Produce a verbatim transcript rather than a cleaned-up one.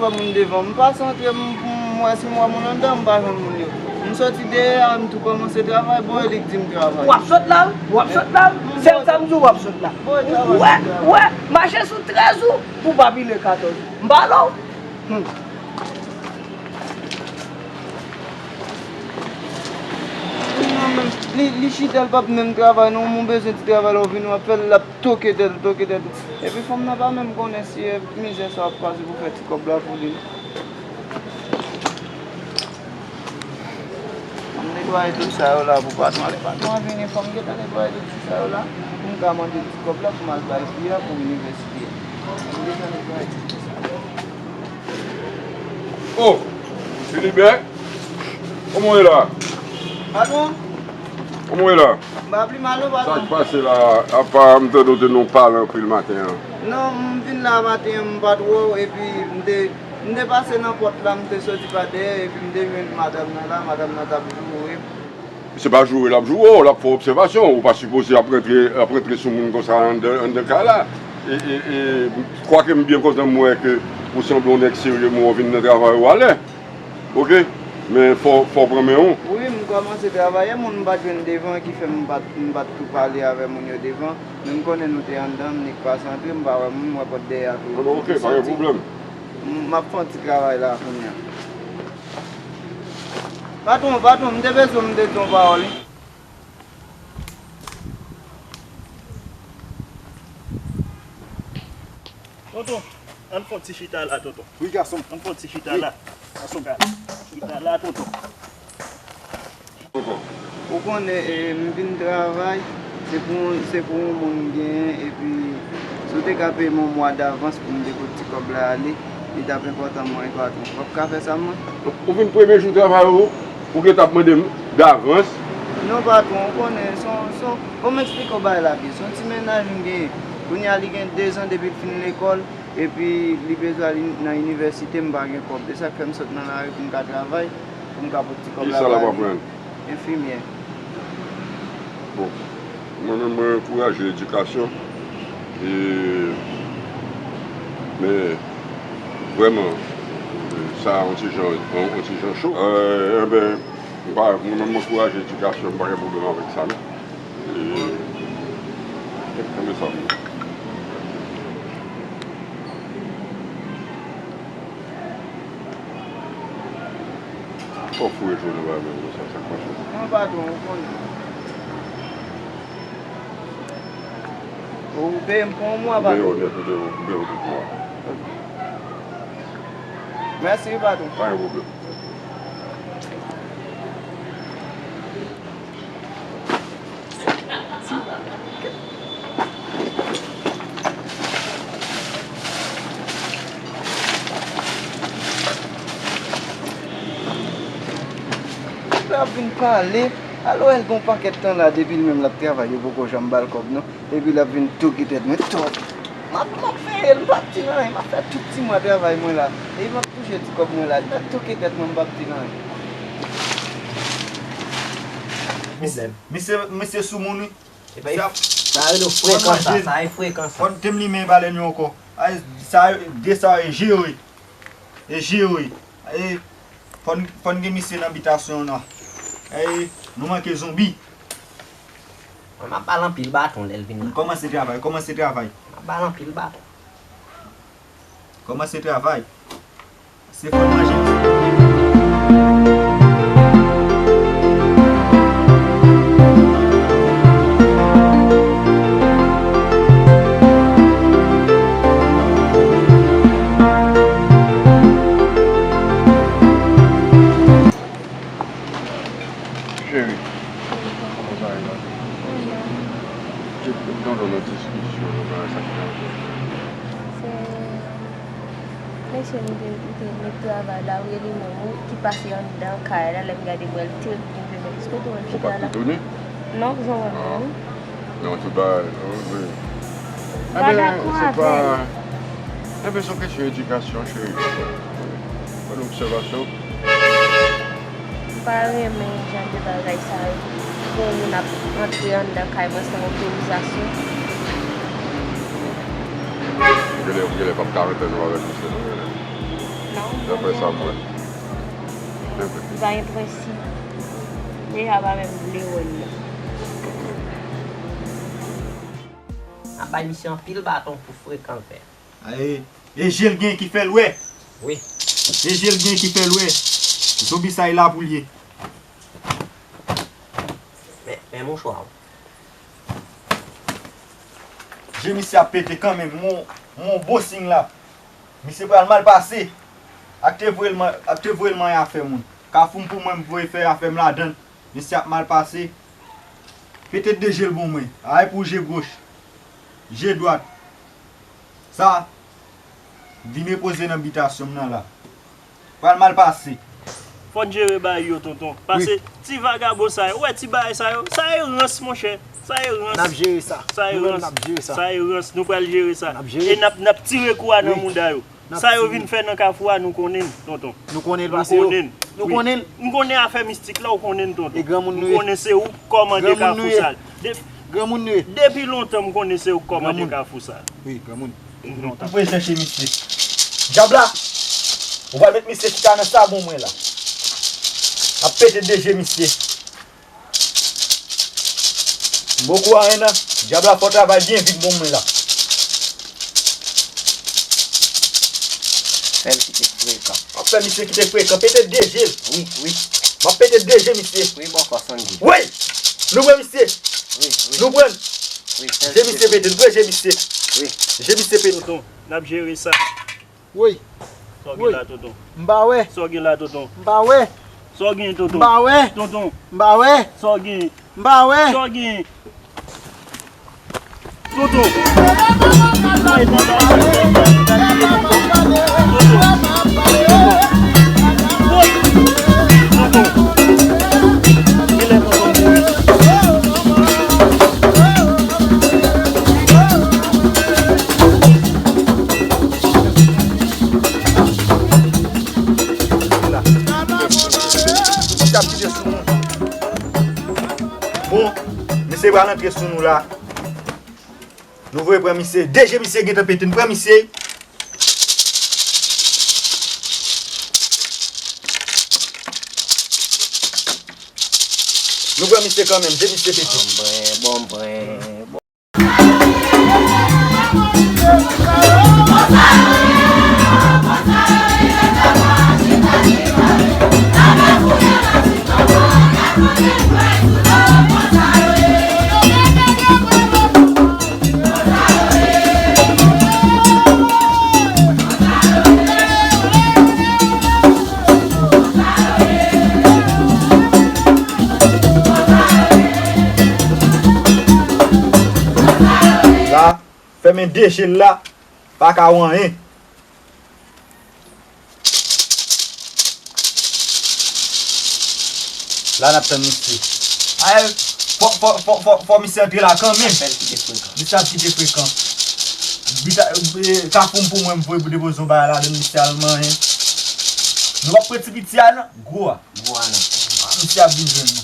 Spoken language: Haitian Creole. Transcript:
Moun devan, m pase antre, m, m wè si m wè moun anndan, m pa jwenn moun yo. M soti dèyè a, m tou kòmanse travay, bon, e li k di m travay. W ap sot la wi, w ap sot la wi. Sèl sa m di w, w ap sot la. Bon, e travay, wè, wè, mache sou trèz ou pou pa pile katòz ou. M pale w. Hmm. Non, men, li, li chita, l p ap menm travay, non, m bezwen ti travay la, w vini, w ap fè l, l ap toke tèt, toke tèt. Epi fanm nan pa menm konnen si e mizè sa w ap pase pou fè ti kòb la pou li, non. M netwaye tout sa yo la pou patwon ale. Patwon an vini, fò m gentan netwaye tout ti sa yo la. Pou m ka mande ti kòb la pou m al bay fi a pou inivèsite. M gentan netwaye tout ti sa yo. Oh! Filibè? Kòman w ye la? Patwon? Kòman w ye la? M pa pi mal non, patwon. Sa k pase la? Apa m tande w te nan yon pale anpil maten an. Non, m vin la maten an, m pa t wè w, epi m te, m te pase nan pòt la, m te soti pa dèyè, epi m te jwenn madanm nan la, madanm nan t ap joure m. Se pa joure l ap joure w, l ap fè w obsèvasyon. Ou pa sipoze ap rantre, ap rantre sou moun konsa anndan, anndan kay la. E, e, e, kwake m byen kontan m wè ke ou sanble yon nèg serye, men w vin nan travay ou alè. Oke? Men fò, fò w pran men w. Wi, m kòmanse travay yè, moun m pa t jwenn devan, ki fè m pa t, m pa t tou pale avè moun yo devan. Men m konnen nou te anndan, m nik pase antre, m pa wè moun, m wè pòt dèyè a tou. Bon, oke, pa gen pwoblèm. M, m ap fè yon ti travay la kounye a. Patwon, patwon, m te bezwen w, m te di yon pawòl, wi. Tonton, ann fè yon ti chita la, tonton. Wi, gason. Ann fè yon ti chita la. Gason, chita la, tonton. Ou konnen, e, m vin travay, se pou, se pou yon moun m genyen, epi si w te ka peye m yon mwa davans pou m depoze ti kòb la ale, li t ap enpòtan mwen, patwon. W ap ka fè sa, mwen? Ou vin premye jou travay ou, ou gentan ap mande m davans? Non, patwon, ou konnen, se yon, se yon, kòman eksplike w bagay la byen? Se yon ti mennaj m genyen. Kounye a, li gen dezan depi l fin lekòl. Epi li bezwen al in-, nan inivèsite, m pa gen kòb. Se sa k fè m sot nan lari pou m ka travay, pou m ka pot ti kòb la ba li. Kisa l ap aprann? Enfimyè. Bon, mwen menm, mwen ankouraje edikasyon. E, men, vrèman, sa yon ti jan, yon, yon ti jan cho. E, enben, m pa, mwen menm, mwen ankouraje edikasyon, m pa gen pwoblèm avèk sa, non. E, kenbe sa pou mwen. Fò foure jwenn ou la menm konsa, sa k pase? Non, patwon, ou konnen. Ou peye m pou yon mwa, patwon. M peye w nèt, m peye w, m peye w tout mwa. Ok. Mèsi, wi, patwon. Pa gen pwoblèm. L ap vin pale. Alò, l gen yon pakèt tan la, depi l menm l ap travay, yo poko janm ba l kòb, non. Epi l ap vin toke tèt mwen. Tòg! M ap, m ap veye l, m p ap di l anyen, m ap fè tout ti mwa travay mwen la. Epi m ap touche ti kòb mwen la. L ap toke tèt mwen, m p ap di l anyen. Misye, misye, misye sou moun, wi. Epa, sa rele frekan sa, sa e frekan sa. Fò n te m limen balèn yo ankò. Ay, sa, de sa e jere. E jere. E, fò n, fò n gen misye nan bitasyon an nan. E, nou manke zonbi. Mwen, m ap ba l anpil baton lè l vin la. Kòmanse travay, kòmanse travay. M ap ba l anpil baton. Kòmanse travay. Se fò n manje. Cheri, kòman sa ye la? Ki, m tande w nan diskisyon, nan bagay sa ki ta rive. Se mesye m te, m te met travay la, wi, li menm, wi, ki pase anndan kay la, lè m gade m wè l te vin vin, men, èske w te wè l chita la? Ou pa t etone? Non, m pa janm wè l menm, wi. Non, tout bagay, non, men. Enben, se pa, enben, se yon kesyon edikasyon, cheri. Fò n obsèvasyon. M pa renmen jan de bagay sa yo. Pou yon moun ap antre anndan kay mwen san otorizasyon. Ou genlè, ou genlè p ap ka rantre non avèk misye non, genlè. Non, Daprè sa m wè. Li pa gen prensip. Deja pa menm vle wè l nan. Ap bay misye anpil baton pou frekan l fè. E, e je l gen ki fè l wè. Wi. E je l gen ki fè l wè. Zonbi sa e la pou l ye. Men, men mouchwa w. Je misye ap pete kanmenm, mon, mon bon siy la. Misye pral mal pase. Ak te voye l man-, ak te voye l manyen afè moun. Kafou m pou mwen, m voye fè afè m ladan l. Misye ap mal pase. Pete de je l bon mwen. Ay pou je goch. Je dwat. Sa, vin repoze nan bitasyon m nan la. Pral mal pase. Fò n jere bagay yo, tonton. Pase ti vagabon sa yo. Ou wè ti bagay sa yo? Sa e rans, monchè. Sa e rans. N ap jere sa. Sa e rans. N ap jere sa. Sa e rans. Nou pral jere sa. N ap jere. E n ap, n ap tire kou a nan mouda yo. Sa yo vin fè nan kafou a, nou konnen l, tonton. Nou konnen l pase yo. Nou konnen l. Nou konnen l. M konnen afè mistik la, ou konnen l, tonton. E granmoun nou ye. M konnen se ou k kòmande kafou sa. Granmoun nou ye. Depi lontan, m konnen se ou k kòmande kafou sa. Wi, granmoun. Depi lontan. Ou pral chèche misye. Dyab la, ou pral met misye chita nan sabon mwen la. M ap pete de je misye. M poko anyen nan. Dyab la fè travay byen vit bon mwen la. Fè l kite frekan. M ap fè misye kite frekan. Pete de je l. Wi, wi. M ap pete de je misye. Wi, bòkò Sandy. Wi! Nou pran misye. Wi, wi. Nou pran. Wi, fè l kite frekan. Je misye pete. Nou pran je misye. Wi. Je misye pete. Tonton, n ap jere sa. Woy. Sa w gen la, tonton? M pa wè. Sa w gen la, tonton? M pa wè. Sa w gen, tonton? M pa wè. Tonton. M pa wè. Sa w gen? M pa wè. Sa w gen? Tonton. Misye ap kite sou nou. Bon, misye pral antre sou nou la. Nou voye pran misye. De je misye gentan pete. Nou pran misye. Nou pran misye kanmenm. Je misye pete. Bonbren, bonbren. La, fèmen de je l la, pa ka wè anyen. La n ap tann misye. Ay, fò, fò, fò, fò, fò misye antre la kanmenm. Misye ap kite frekan. Bita, e, kafou m pou mwen, m voye pou depoze yon bagay ladan misye al manyen. Nou p ap pran ti piti a non, gwo a. Gwo a non. Misye ap vin jwenn nou.